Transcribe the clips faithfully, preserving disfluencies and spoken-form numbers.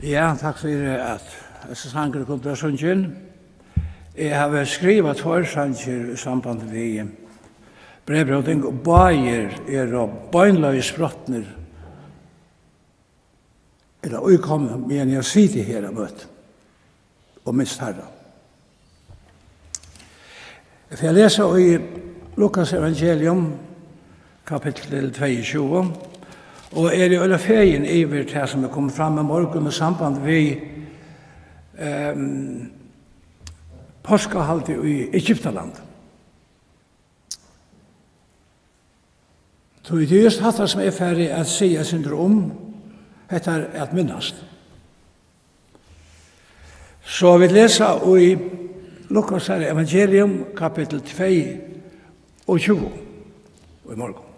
Ja, takk fyri, at hesin sangur kundi vera sungin. Eg havi skrivað tveir sangir í samband við breyðbróting, og báðir eru beinleiðis sprotnir, ella íkomnir, meðan eg siti her á møti og minst Harran. Eg fari at lesa í Lukas evangelium, kapittul tveyogtjúgu, og eri øgiliga fegin yvir tað, sum er komið fram í morgun í samband við, ehm, páskahaldið í Egyptaland. Tí tað er júst hatta, sum eg fari at siga eitt sindur um, hetta er at minnast. So vit lesa í Lukasar evangelium, kapittul tveyogtjúgu í morgun.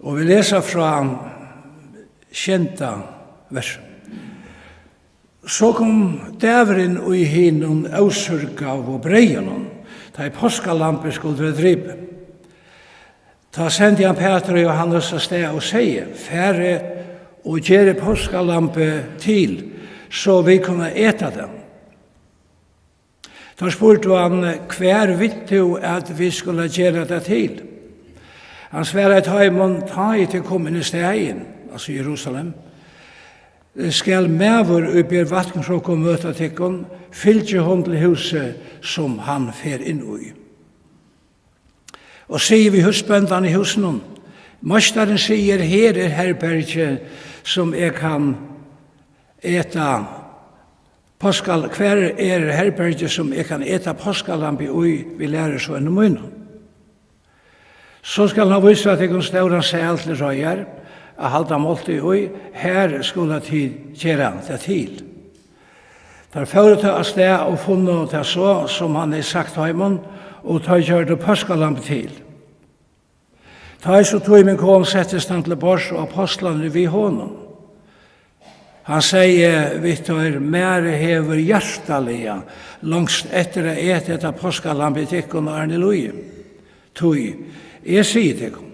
Og vit lesa frá sjeynda vers. So kom dagurin í hinum ósúrgaðu breyðunum, tá ið páskalambið skuldi verða dripið. Tá sendi hann Pætur og Jóhannes av stað og segði: Farið og gerið páskalambið til, so vit kunnu eta tað. Teir spurdu hann: Hvar vilt tú, at vit skulu gera tað til? Hann svaraði teimum: Tá ið tit koma inn í staðin, altso Jerusalem, skal maður, ið ber vatnkrukku, møta tykkum, fylgið honum til húsið, sum hann fer inn í. Og sigið við húsbóndan í húsinum: Meistarin sigur: Her er herbergi, sum eg kann eta páskal-, hvar er herbergi, sum eg kann eta páskalambið í við lærisveinum mínum? So skal hann vísa tykkum stóran sal til reiðar at halda máltíð í, her skulu tit gera tað til. Teir fóru tá av stað og funnu tað so, sum hann hevði sagt teimum, og teir gjørdu páskalambið til. Tá ið so tímin kom, settist hann til borðs og ápostlarnir við honum. Hann segði við teir: Mær hevur hjartaliga longst eftir at eta hetta páskalambið við tykkum, áðrenn eg líði. Tí eg sigi tykkum,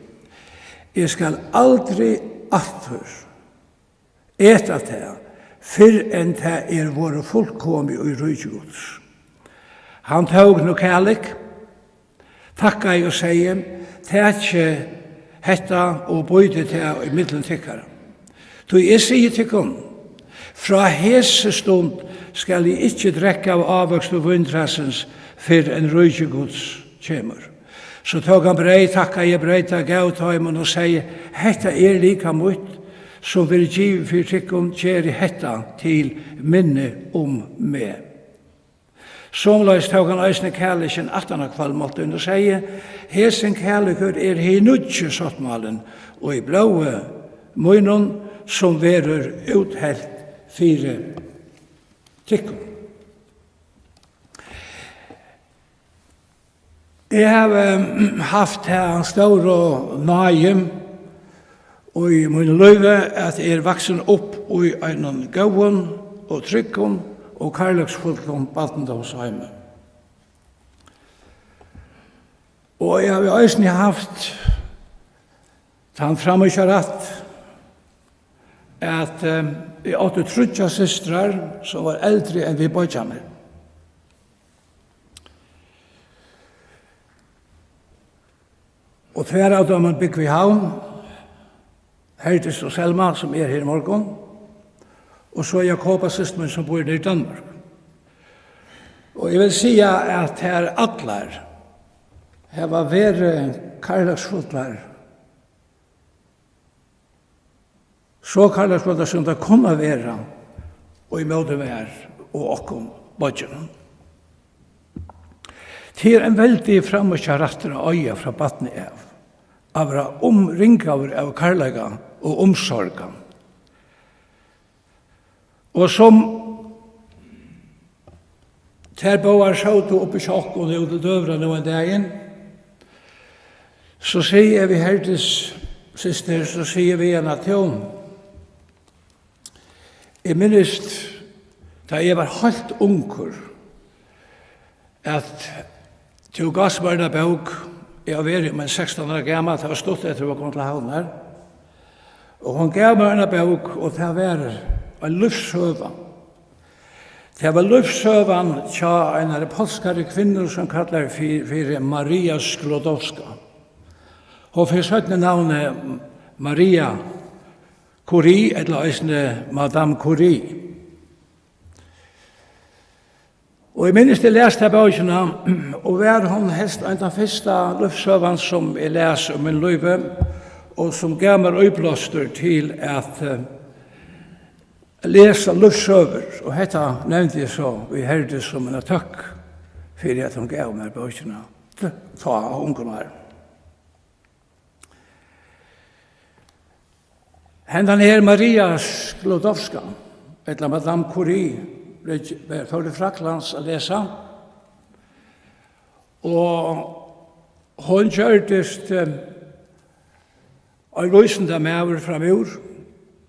eg skal aldri aftur eta tað, fyrr enn tað er vorðið fullkomið í ríki Guds. Hann tók nú kalik, takkaði og segði: Takið hetta og býtið tað ímillum tykkara. Tí eg sigi tykkum, frá hesi stund skal eg ikki drekka av ávøksti víntræsins, fyrr enn ríki Guds kemur. So tók hann breyð, takkaði, breyt tað, gav teimum og segði: Hetta er likam mítt, sum verður givið fyri tykkum. Gerið hetta til minni um meg. Somuleiðis tók hann eisini kalikin aftan á kvøldmáltíðina og segði: Hesin kalikur er hin nýggi sáttmálin í blóði mínum, sum verður úthelt fyri tykkum. Eg havi, ehm, havt ta stóru náði í mínum lívi, at eg eri vaksin upp í einum góðum og tryggum og kærleiksfullum barndómsheimi. Og eg havi eisini havt tann framíhjárætt, at, ehm, eg átti tríggjar systrar, sum var eldri enn vit beiggjarnir. Og tvær av teimum búgva í Havn, Herdis og Selma, sum er her í morgun, og so Jakoba, systir mín, sum býr niðri í Danmark. Og eg vil siga, at tær allar hava verið kærleiksfullar, so kærleiksfullar, sum tær kunnu vera, og ímóti mær og okkum beiggjunum. Tað er ein veldigur framíhjárættur at eiga frá barni av, at vera umringaður av kærleika og umsorgan. Og sum tær báðar sótu uppi hjá okkum nú til døgurða nú ein dagin, so sigi eg við Herdis systir, so sigi eg við hana: Tú, eg minnist, tá eg var heilt ungur, at tú gavst mær eina bók, eg havi verið um ein sekstan ára gamal, tað var stutt eftir at vit komu til Havnar, Og hon gav mær eina bók, og tað var ein lívssøga. Tað var lívssøgan hjá einari polskari kvinnu, sum kallar fyri, fyri Maria Sklodowska. Hon fær seinni navnið Maria Curie, ella eisini Madame Curie. Og eg minnist, eg las ta bókina, og var hon helst ein tann fyrsta lívssøgan, sum eg las í mínum lívi, og sum gav mær íblástur til at, eh, lesa lívssøgur, og hetta nevndi eg so við Herdis sum eina tøkk fyri, at hon gav mær bókina, tá á ungum árum. Hendan her Maria Sklodowska, ella Madame Curie, bleiv, bleiv, fór til Fraklands at lesa, og hon gjørdist, eh, ein vísindamaður framúr.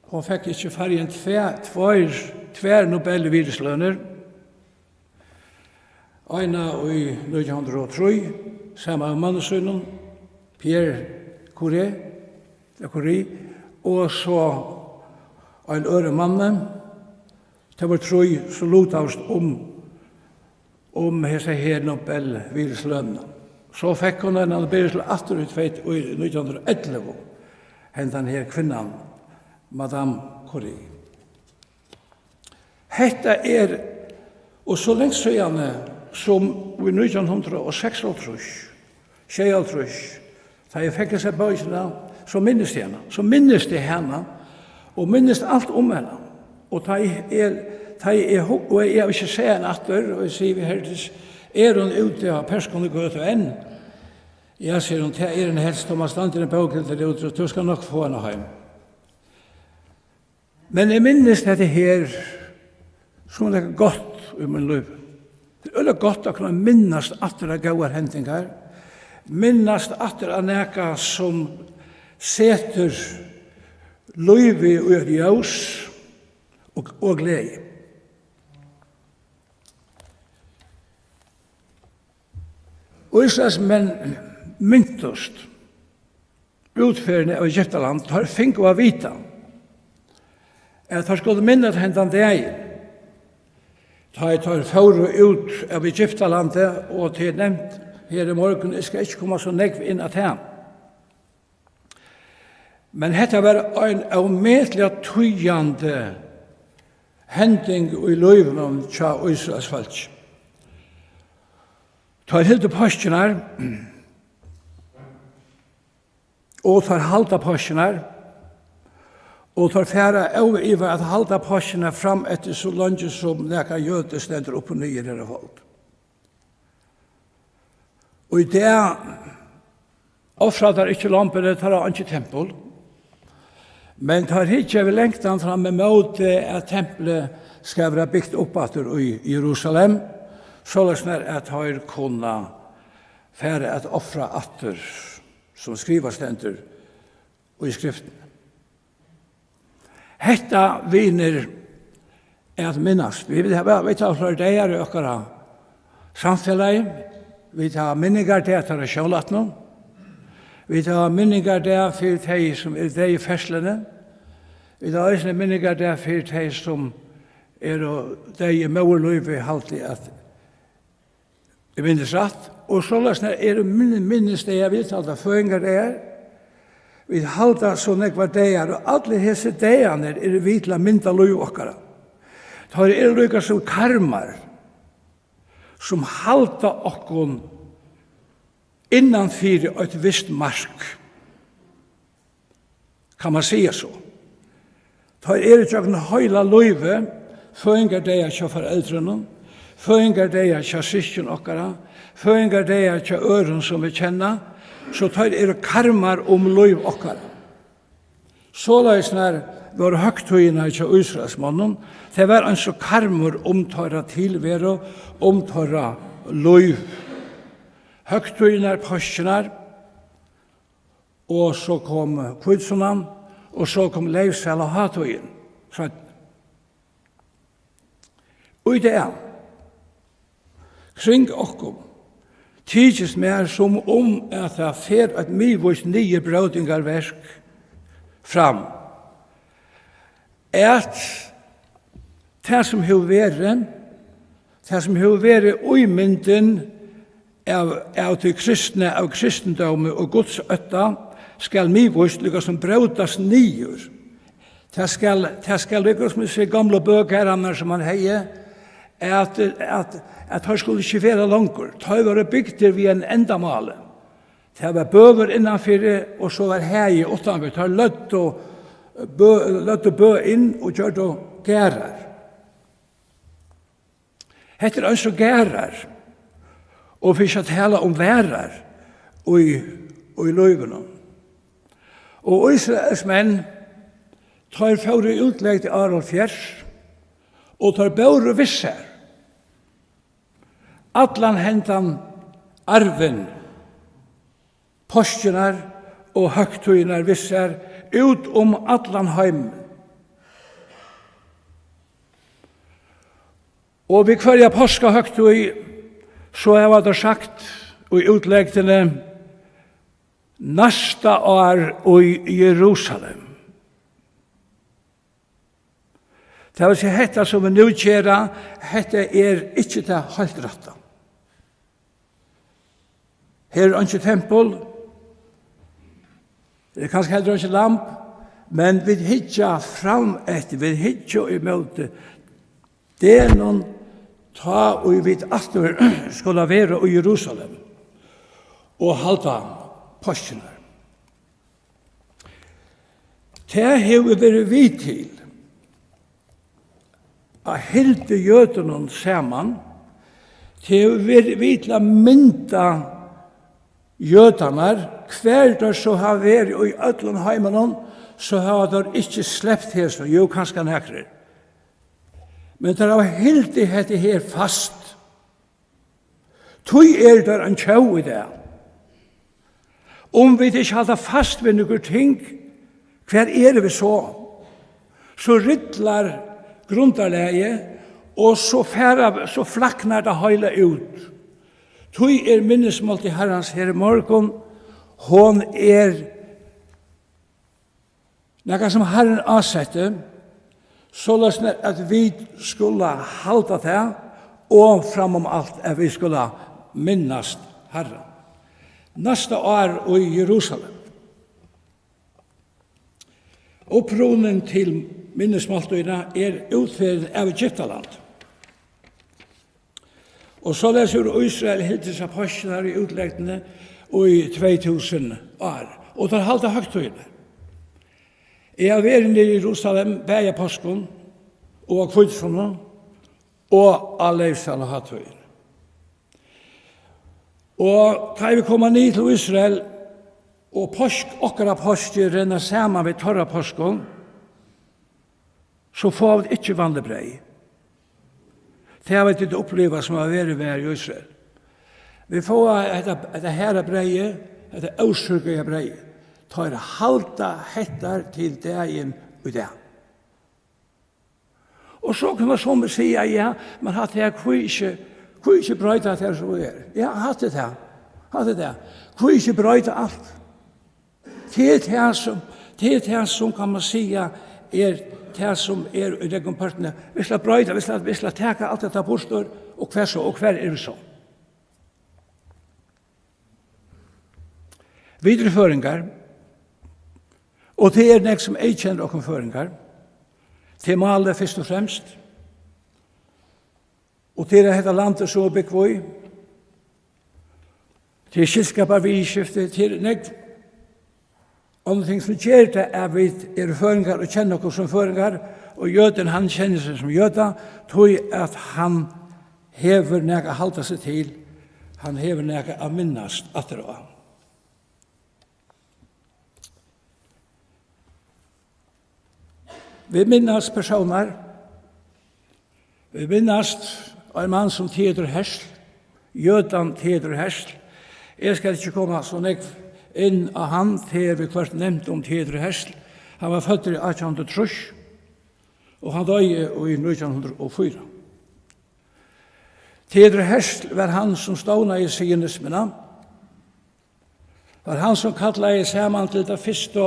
Hon fekk ikki færri enn tve-, tveir, tvær Nobelvirðislønir. Eina í nítjan hundrað og trý, saman við manni sínum, Pierre Curie, ella Curie, og so ein øðrum manni. Tað vóru trý, sum lutaðust um, um hesa her Nobelvirðislønina. So fekk hon eina Nobelvirðisløn aftur í tvey, í nítjan hundrað og ellivu, hendan her kvinnan, Madame Curie. Hetta er, og so langt síðani sum í nítjan hundrað og seksoghálvtrýss, sjeyoghálvtrýss, tá eg fekk hesa bókina, so minnist eg hana, so minnist eg hana, og minnist alt um hana. Og tá eg, eg, tá eg, hu-, og eg havi ikki sæð hana aftur, og eg sigi við Herdis: "Er hon úti á Perskonugøtu enn?" "Ja," sigur hon, "tað er hon helst, Tómas, stendur ein bók til tær úti, og tú skal nokk fáa hana heim." Men eg minnist hetta her sum nakað gott í mínum lívi. Tað er øgiliga gott at kunna minnast aftur á góðar hendingar, minnast aftur á nakað sum setur lívið í eitt ljós og, og gleði. Ísraelsmenn mintust útferðini av Egyptaland, teir fingu at vita, at teir skuldu minnast hendan dagin, tá ið teir fóru út av Egyptalandi, og tað er nevnt her í morgun, eg skal ikki koma so nógv inn á tað. Men hetta var ein ómetaliga týðandi hending í lívinum hjá Ísraels fólki. Teir hildu páskirnar, og teir halda páskirnar, og teir fara óivað at halda páskirnar fram eftir, so leingi sum nakar jødi stendur upp og niður her á fold. Og í dag ofra teir ikki lombini, teir hava einki tempul, men teir hyggja við longtan fram ímóti, at templið skal vera bygt upp aftur í Jerusalem, soleiðis at teir kunna fara at ofra aftur, sum skrivað stendur í Skriftini. Hetta, vinir, er at minnast. Vit, vit hava, vit hava fleiri dagar í okkara samfelagi. Vit hava minningardag teirra sjólátnu. Vit hava minningardag fyri tey, sum eru deyð í ferðsluni. Vit hava eisini minningardag fyri tey, sum eru deyð í móðurlívi, haldi eg, at eg minnist rætt, og soleiðis eru minn-, minnisdagar, vit halda føðingardagar, vit halda so nógvar dagar, og allir hesir dagarnir eru við til at mynda lív okkara. Teir eru líka sum karmar, sum halda okkum innan fyri eitt vist mark. Kann man siga so. Teir eru gjøgnum heila lívið, føðingardagar hjá foreldrunum, føðingardagar hjá systkin okkara, føðingardagar hjá øðrum sum vit kenna, so teir eru karmar um lív okkara. Soleiðis nær vóru høgtíðirnar hjá Ísraelsmonnum, tað var eins og karmur um teirra tilveru, um teirra lív. Høgtíðirnar, páskirnar, og so kom hvítusunnan, og so kom leyvsalahátíðin seinni. Og í dag, kring okkum, tykist mær, sum um at tað fer eitt miðvíst niðurbrótingarverk fram. at tað, sum hevur verið, tað, sum hevur verið ímyndin av, av tí kristna, av kristindómi og Guds ótta, skal miðvíst líka sum brótast niður. Tað skal, tað skal líka sum, seg gamlu bøgarðarnar, sum hann hevði, at, at, at teir skulu ikki vera longur. Teir vóru bygdir við ein endamáli. Tað var bøur innanfyri, og so var hagi uttanfyri. Teir løgdu bø, løgdu bø inn og gjørdu garðar. Hetta er eins og garðar, og fyri ikki at tala um varðar í, í lívinum. Og Ísraels menn, teir fóru í útlegd í ár hálvfjerðs, og teir bóru við sær allan hendan arvin, páskirnar og høgtíðirnar við sær út um allan heimin. Og við hvørja páskahøgtíð, so hava teir sagt í útlegdini: "Næsta ár í Jerusalem." Tað vil siga, hetta sum vit nú gera, hetta er ikki tað heilt rætta. Her er einki tempul, her er kanska heldur einki lamb, men vit hyggja fram eftir, vit hyggja ímóti degnum, tá ið vit aftur skulu vera í Jerusalem og halda páskirnar. Tað hevur verið við til at halda jødunum saman. Tað hevur verið við til at mynda jødarnar, hvar teir so hava verið í øllum heiminum, so hava teir ikki slept hesum, jú, kanska nakrir. Men teir hava hildið hetta her fast. Tí eru teir ein tjóð í dag. Um vit ikki halda fast við nøkur ting, hvar eru vit so? So rillar grundarlagið, og so fara, so flaknar tað heila út. Tí er minnismáltíð Harrans her í morgun, hon er nakað, sum Harrin ásetti, soleiðis at vit skulu halda tað, og framum alt, at vit skulu minnast Harran. Næsta ár í Jerusalem. Upprunin til minnismáltíðina er útferðin av Egyptaland. Og soleiðis hevur Ísrael hildið seg páskirnar í útlegdini í tvey túsund ár, og teir halda høgtíðirnar. Eg havi verið niðri í Jerusalem, bæði á páskum og á hvítusunnu og á leyvsæluhátíðini. Og tá ið vit koma niður til Ísrael, og pásk, okkara páskir renna saman við teirra páskum, so fáa vit ikki vanligt breyð. Tað hava tit upplivað, sum hava verið við í Ísrael. Vit fáa hetta, hetta harða breyðið, hetta ósúrgaða breyðið. Teir halda hetta til dagin í dag. Og so kunnu summi siga: "Ja, men hatta her, hví ikki, hví ikki broyta hatta her, sum er?" Ja, hatta er tað. Hatta er tað. Hví ikki broyta alt? Tað er tað sum, tað er tað sum, kann man siga, er tað sum er í nógvum pørtum. Vit skulu broyta, vit skulu, vit skulu taka alt hetta burtur, og hvar so, og hvar eru vit so? Vit eru føroyingar, og tað er nógv sum eyðkennir okkum føroyingar. Tað er málið fyrst og fremst. Og tað er hetta landið, sum vit búgva í. Tað er skyldskaparviðurskifti, tað er nógv onnur ting, sum ger tað, at vit eru føroyingar og kenna okkum sum føroyingar, og jødin, hann kennir seg sum jøda, tí at hann hevur nakað at halda seg til, hann hevur nakað at minnast aftur á. Vit minnast persónar. Vit minnast ein mann sum Theodor Herzl, jødan Theodor Herzl. Eg skal ikki koma so nógv inn á hann, tað er viðhvørt nevnt um Theodor Herzl. Hann var føddur í átjan hundrað og trýss, og hann doyði í nítjan hundrað og fýra. Theodor Herzl var hann, sum stovnaði sionismuna. Var hann, sum kallaði saman til ta fyrstu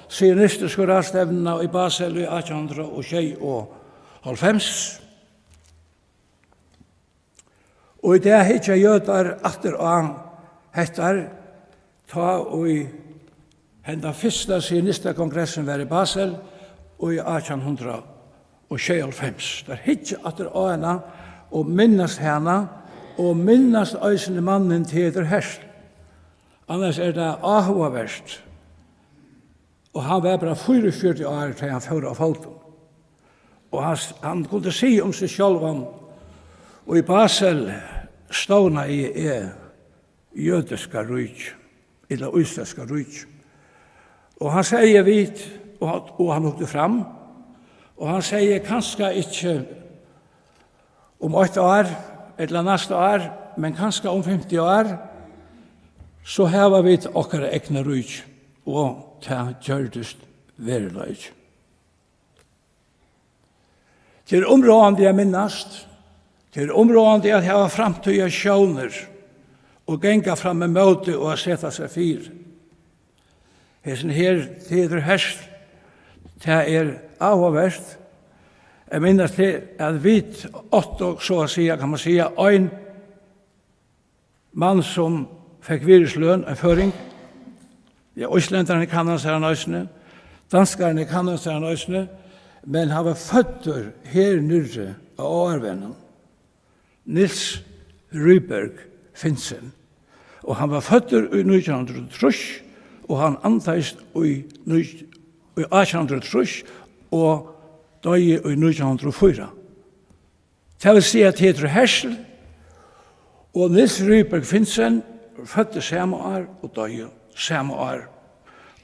sionistisku ráðstevnuna í Basel í átjan hundrað og sjeyoghálvfems. Og í dag hyggja jødar aftur á hettar, tá ið henda fyrsta sionistakongressin var í Basel í átjan hundrað og sjeyoghálvfems. Teir hyggja aftur á hana og minnast hana og minnast eisini mannin Theodor Herzl. Annars er tað áhugavert. Og hann var bara fýraogfjøruti ár, tá hann fór av fótum. Og hann, hann kundi siga um seg sjálvan: "Og í Basel stovnaði eg jødiska ríki, ella ísraelska ríki." Og hann segði: "Vit", og, og hann hugdi fram, og hann segði: "Kanska ikki um eitt ár, ella næsta ár, men kanska um fimti ár, so hava vit okkara egna ríki." Og tað gjørdist veruleiki. Tað er umráðandi at minnast. Tað er umráðandi at hava framtíðarsjónir og ganga fram ímóti og at seta seg fyri. Hesin her, Theodor Herzl, tað er áhugavert at minnast til, at vit áttu, so at siga, kann man siga, ein mann, sum fekk virðisløn, ein føroying. Ja, íslendararnir kanna sær hann eisini, danskararnir kanna sær hann eisini, men hann var føddur her niðri á Áarvegnum. Niels Ryberg Finsen. Og hann var føddur í nítjan hundrað og trýss, og hann andaðist í ní-, í átjan hundrað og trýss og doyði í nítjan hundrað og fýra. Tað vil siga, Theodor Herzl og Niels Ryberg Finsen føddu sama ár og doyðu sama ár.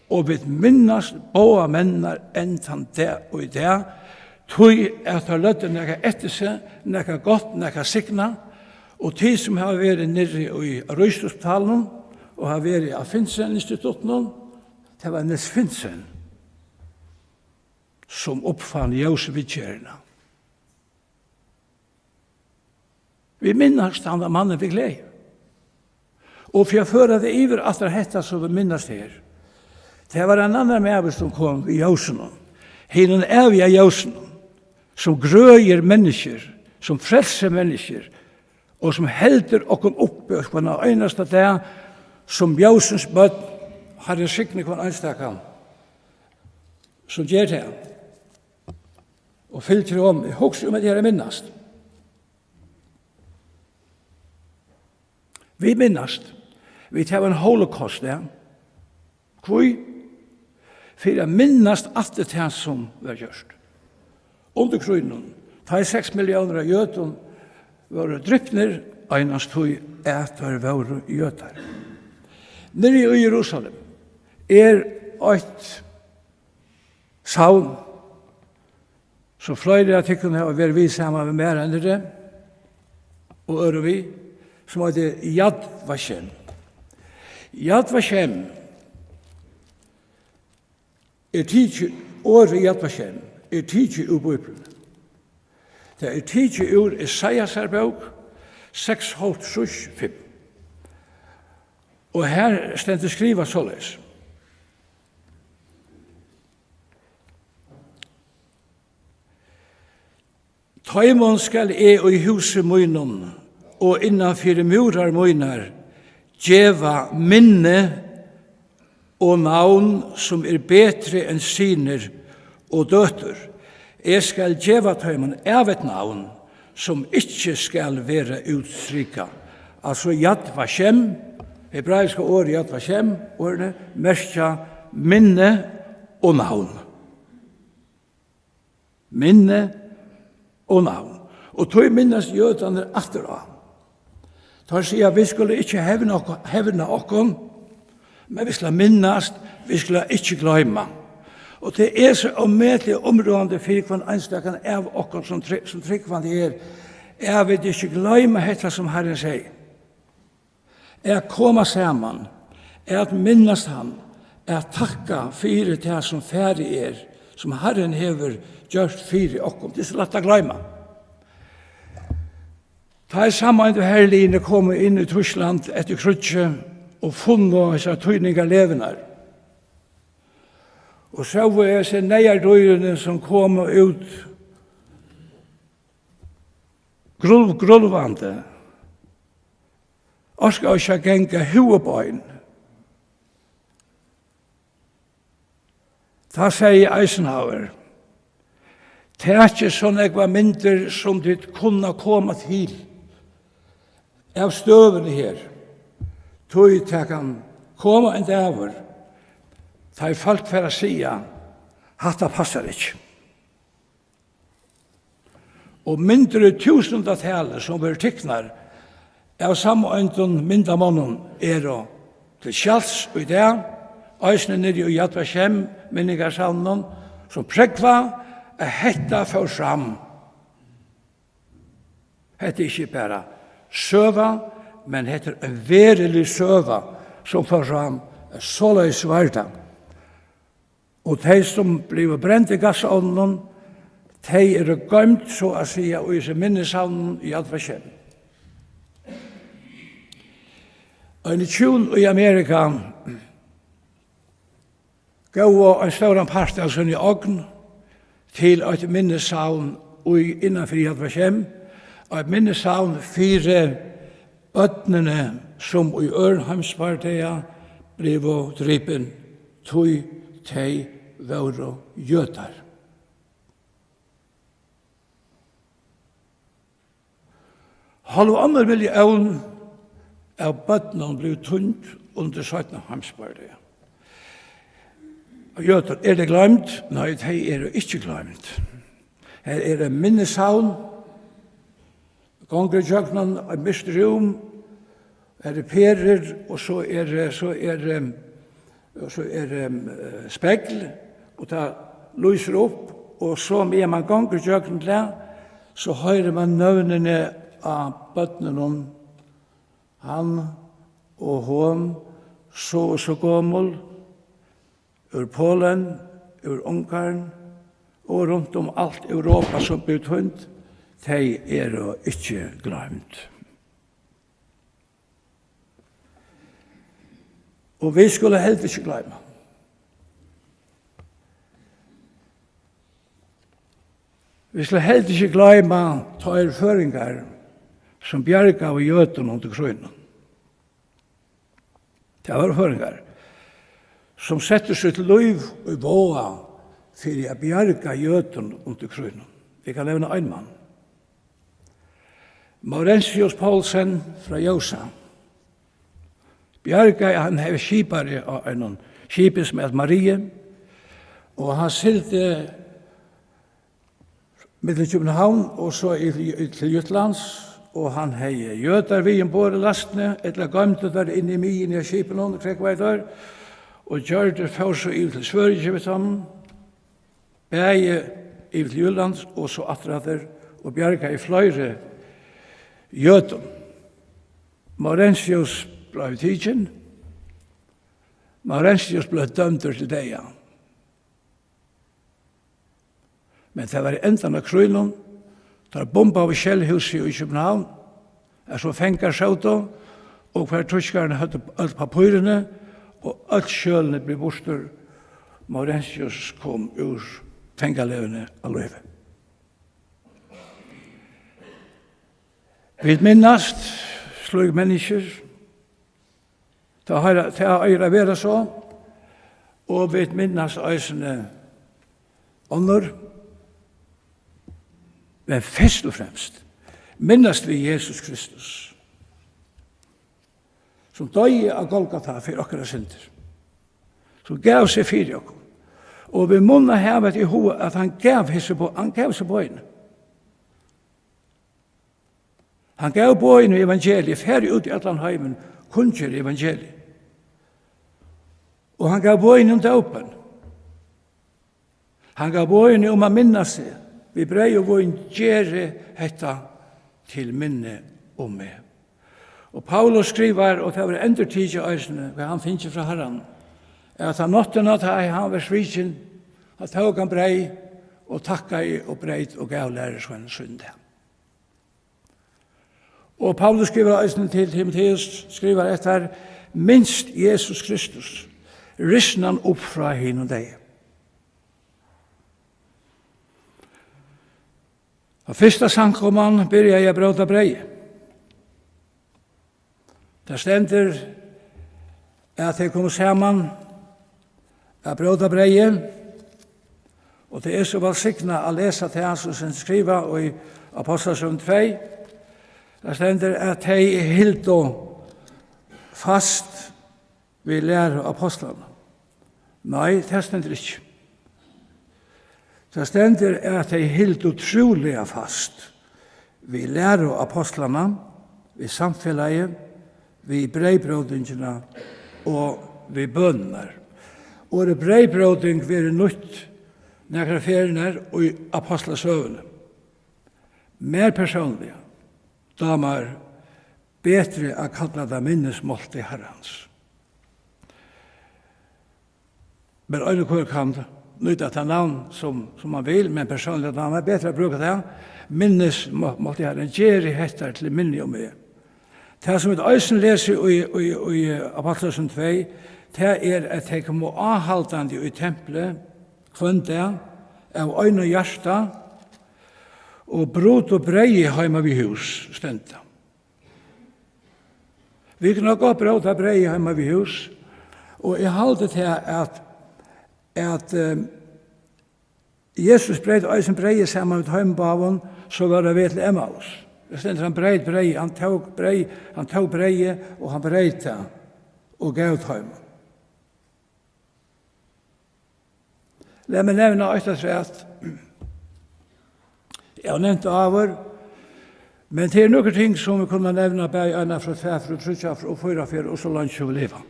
Og vit minnast báðar menninar enn tann dag í dag, tí at teir løgdu nakað eftir seg, nakað gott, nakað signað, og tit, sum hava verið niðri í Ríkishospitalinum og hava verið á Finsen-instituttinum, tað var Niels Finsen, sum uppfann ljósviðgerðina. Vit minnast handan mannin við gleði. Og fyri at føra tað yvir aftur, hetta sum vit minnast her, tað var ein annar maður, sum kom við ljósinum, hinum æviga ljósinum, sum grøðir menniskjur, sum frelsir menniskjur, og sum heldur okkum uppi hvønn einasta dag sum ljósins børn. Harrin signi hvønn einstakan, sum ger tað og fylgir honum. Eg hugsi um, at eg er at minnast. Vit minnast. Vit hava ein holocaust, ja. Hví? Fyri at minnast alt tað, sum var gjørt. Undir krígnum, tá ið seks milliónir av jødum vóru dripnir, einans tí at teir vóru jødar. Niðri í Jerusalem er eitt savn, sum fleiri av tykkum hava verið við saman við mær, Henri, og øðrum við, sum eitur Yad Vashem. Yad Vashem er tikið, orðið Yad Vashem er tikið úr Bíbliuni. Tað er tikið úr Esaiasar bók seks hálvtrýss fimm. Og har stendur skrivað soleiðis: Teimum skal eg í húsi mínum og innan fyri múrar mínar geva minni og navn, sum er betri enn synir og døtur. Eg skal geva teimum ævigt navn, sum ikki skal vera útstrikað. Altso, Yad Vashem, hebraiska orðið Yad Vashem, orðini merkja minni og navn. Minni og navn. Og tí minnast jødarnir aftur á. Teir siga: "Vit skulu ikki hevna ok-, hevna okkum, men vit skulu minnast, vit skulu ikki gloyma." Og tað er so ómetaliga umráðandi fyri hvønn einstakan av okkum, sum try-, sum trúgvandi er, at vit ikki gloyma hetta, sum Harrin segði. At koma saman, at minnast hann, at takka fyri tað, sum farið er, sum Harrin hevur gjørt fyri okkum. Tað er so lætt at gloyma. Tá ið sameindu herliðini komu inn í Týskland eftir kríggið og funnu hesar týningarlegurnar, Og sóu hesi neyðardýrini, sum komu út grul-, grulvandi, orkaðu ikki at ganga, húð og bein. Tá segði Eisenhower: "Takið so nógvar myndir, sum tit kunna koma til, av støðuni her, tí tað kann koma ein dagur, tá ið fólk fara at siga: Hatta passar ikki." Og myndir í túsundatali, sum verður tiknar av sameindum myndamonnum, eru til skjals í dag, eisini niðri í Yad Vashem minningarsavninum, sum prógva, at hetta fór fram. Hetta er ikki bara søga, men hetta er ein verulig søga, sum fór fram, at soleiðis var tað. Og tey, sum blivu brend í gassovninum, tey eru goymd, so at siga, í hesum minnissavninum í Yad Vashem. Eini hjún í Amerika góvu ein stóran part av síni ogn til eitt minnissavn í, innan fyri Yad Vashem, eitt minnissavn fyri børnini, sum í øðrum heimsbardaga blivu dripin, tí tey vóru jødar. Hálv onnur millión av børnum blivu týnd undir seinna heimsbardaga. Jødar, eru tey gloymd? Nei, tey eru ikki gloymd. Her er eitt minnissavn, gongur ígjøgnum eitt myrkt rúm, har eru perur, og so er, so er, og so er, eh, spegl, og tað lýsir upp, og so meðan mann gongur ígjøgnum tað, so hoyrir mann nøvnini á børnunum, hann og hon, so og so gomul, úr Polen, úr Ungarn og runt um alt Europa, sum blivu týnd, tey eru ikki gloymd. Og vit skulu heldur ikki gloyma. Vit skulu heldur ikki gloyma teir føroyingar, sum bjargaðu jødum undir krígnum. Tað vóru føroyingar, sum settu sítt lív í váða fyri at bjarga jødum undir krígnum. Eg kann nevna ein mann. Maurentius Poulsen frá Ljósá. Bjargaði, hann hevði skipari á einum skipi, sum æt Marie, og hann sigldi millum København og so í, í, til Jyllands, og hann hevði jødar við umborð í lastini, ella goymdi teir inni í miðjuni á skipinum, hvat veit teir, og gjørdi, fór so yvir til Svøríki við teimum, bæði yvir til Jyllands og so aftur aftur, og bjargaði fleiri jødum. Maurentius bleiv tikin. Maurentius bleiv dømdur til deyða. Men tað var í endan á krígnum, teir bombaðu Shell-húsið í København, har sum fangar sótu, og har týskararnir høvdu øll pappírini, og øll skjølini blivu burtur. Maurentius kom úr fangaleguni á lívi. Vit minnast slík menniskjur, tað eigur, tað eigur at vera so, og vit minnast eisini onnur, men fyrst og fremst minnast vit Jesus Kristus, sum doyði á Golgata fyri okkara syndir, sum gav seg fyri okkum. Og vit munnu hava tað í huga, at hann gav hesi bo-, hann gav hesi boðini. Hann gav boðini í evangeliið: "Farið út í allan heimin, kunngerið evangeliið." Og hann gav boðini um dópin. Hann gav boðini um at minnast seg við breyð og vín: "Gerið hetta til minni um meg." Og Paulus skrivar, og tað verður endurtikið eisini, hvat hann fekk frá Harranum, at á náttina, tá hann var svikin, tá tók hann breyð og takkaði og breyt og gav lærisveinum sínum tað. Og Paulus skrivar eisini til Timoteus, skrivar hetta: "Minst Jesus Kristus, risnan upp frá hinum deyðu." Tá fyrsta samkoman byrjaði at bróta breyð. Tað stendur, at tey komu saman at bróta breyðið, og tað er so vælsignað at lesa tað, sum er skrivað í Ápostlasøguni tvey. Tað stendur, at tey hildu fast við læru ápostlanna. Nei, tað stendur ikki. Tað stendur, at tey hildu trúliga fast við læru ápostlanna, við samfelagið, við breyðbrótingina og við bønirnar. Orðið breyðbróting verður nýtt nakrar ferðirnar í Ápostlasøguni. Mær persónliga dámar betri at kalla tað minnismáltíð Harrans. Men ein og hvør kann nýta tað navn, sum, sum man vil, men persónliga dámar mær betri at brúka tað. Minnismáltíð Harrans, gerið hetta til minni um meg. Tað, sum vit eisini lesa í, í, í Ápostlasøguni tvey, tað er, at tey komu áhaldandi í templið hvønn dag av einum hjarta og brutu breyðið heima við hús, stendur. Vit kunnu gott bróta breyðið heima við hús, og eg haldi tað, at, at, eh, Jesus breyt eisini breyðið saman við teimum báðum, so var á veg til Emmaus. Tað stendur, hann breyt breyðið, hann tók breyð, hann tók breyðið, og hann breyt tað og gav teimum. Lat meg nevna eitt afturat. Eg havi nevnt tað áður, men tað eru nøkur ting, sum vit kunnu nevna, bæði eina ferð, tvær ferð, tríggjar ferð og fýra ferð, og so leingi sum vit liva.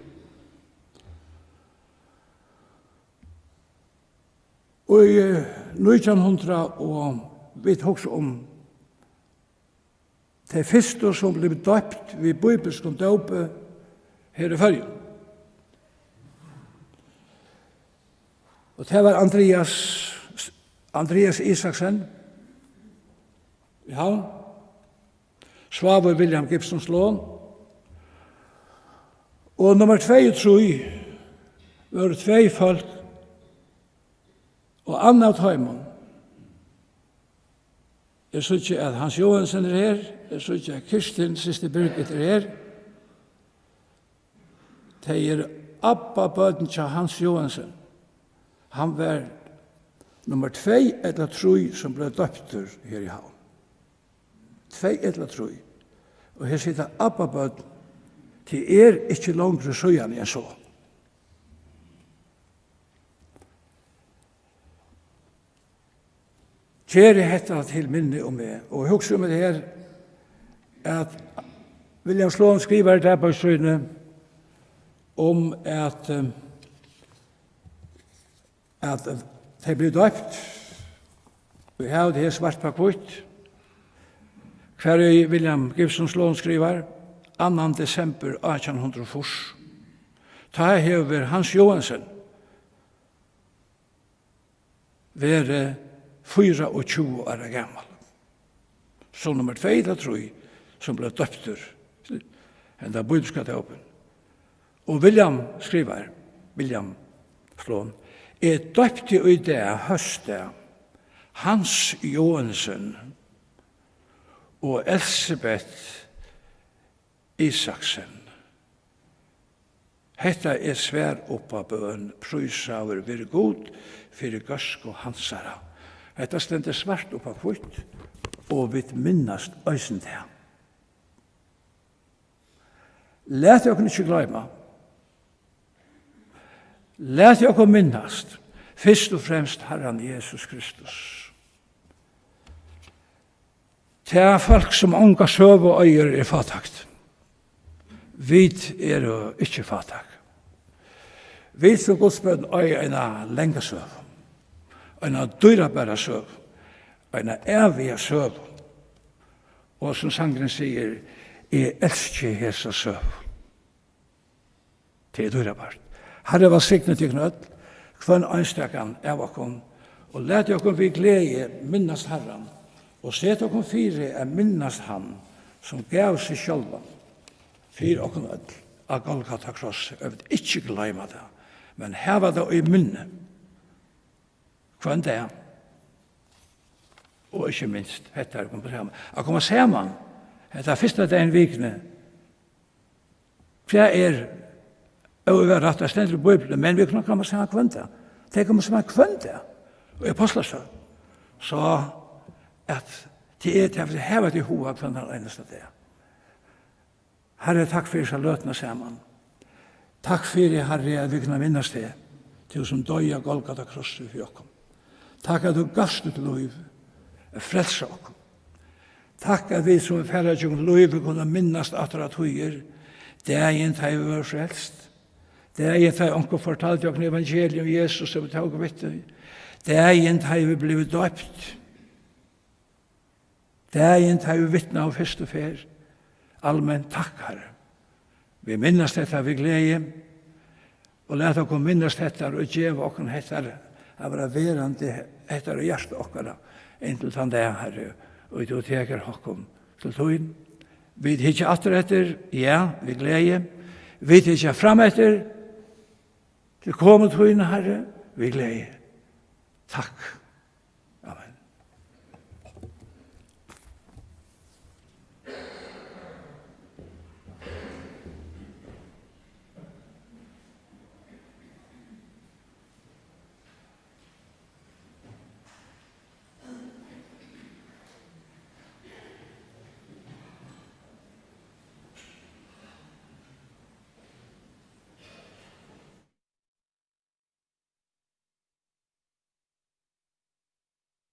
Og í, eh, nítjan hundrað, og vit hugsa um tey fyrstu, sum blivu døypt við bíbilskum dópi her í Føroyum. Og tað var Andrias, Andrias Isaksen í Havn, Svavur William Gibson Sloan, og nummar tvey og trý vóru tvey fólk, og annað av teimum, eg síggi, at Hans Joensen er her, eg síggi, at Kirstin, systir Birgit, er her. Tey eru abbabørn hjá Hans Joensen. Hann var nummar tvey ella trý, sum bleiv døptur her í Havn. Tvey ella trý. Og her sita abbabørn. Tað er ikki longri síðani enn so. Gerið hetta til minni um meg. Og hugsið um hetta her, at William Sloan skrivar í dagbók síni um, at, eh, at tey blivu døypt. Vit hava tað her svart á hvítt, hvar ið William Gibson Sloan skrivar, annan desembur átjan hundrað og fýrs. Tá hevur Hans Joensen verið fýraogtjúgu ára gamal, sum nummar tvey ella trý, sum bleiv døptur, henda bíbilska dópin. Og William skrivar, William Sloan: "Eg døpti í dag, hósdag, Hans Joensen og Elsebeth Isaksen. Hetta er svar upp á bøn, prísaður veri Gud fyri góðsku hansara." Hetta stendur svart upp á hvítt, og vit minnast eisini tað. Lat okkum ikki gloyma. Lat okkum minnast fyrst og fremst Harran Jesus Kristus. Tað fólk, sum onga søgu eigur, er fátækt. Vit eru ikki fátæk. Vit sum Guds børn eiga eina langa søgu, eina dýrabara søgu, eina æviga søgu. Og sum sangurin sigur: "Eg elski hesa søgu." Tað er dýrabart. Harri vælsigni tykkum øll, hvønn einstakan av okkum, og latið okkum við gleði minnast Harran, og set okkum fyri at minnast hann, sum gav seg sjálvan fyri okkum øll á Golgata krossi. Eg vil ikki gloyma tað, men hava tað í minni hvønn dag. Og ikki minst, hetta er at koma saman. At koma saman, hetta fyrsta dagin í vikuni, hvat er óivað rætt, tað stendur í Bíbliuni, men vit kunnu koma saman hvønn dag. Tey koma saman hvønn dag. Og apostlasøgan, so at tað er, tað er, hava tey hug hvønn einasta dag. Harri, takk fyri hesa løtuna saman. Takk fyri, Harri, at vit kunnu minnast teg, tú sum doyði á Golgata krossi fyri okkum. Takk at tú gavst títt lív at frelsa okkum. Takk at vit sum fara gjøgnum lívið kunnu minnast aftur á tíðir, dagin tá ið vit vóru frelst, dagin tá ið onkur fortaldi okkum evangeliið um Jesus, sum vit tóku við tí, dagin tá ið vit blivu doypt. Dagin, tá vit vitnaðu fyrstu ferð. Alment takk, Harri. Vit minnast hetta við gleði, og lat okkum minnast hetta og geva okkum hetta at vera verandi, hetta í hjarta okkara, inntil tann dag, Harri, og tú tekur okkum til tín. Vit hyggja aftur eftir, ja, við gleði. Vit hyggja fram eftir, til komu tína, Harri, við gleði. Takk.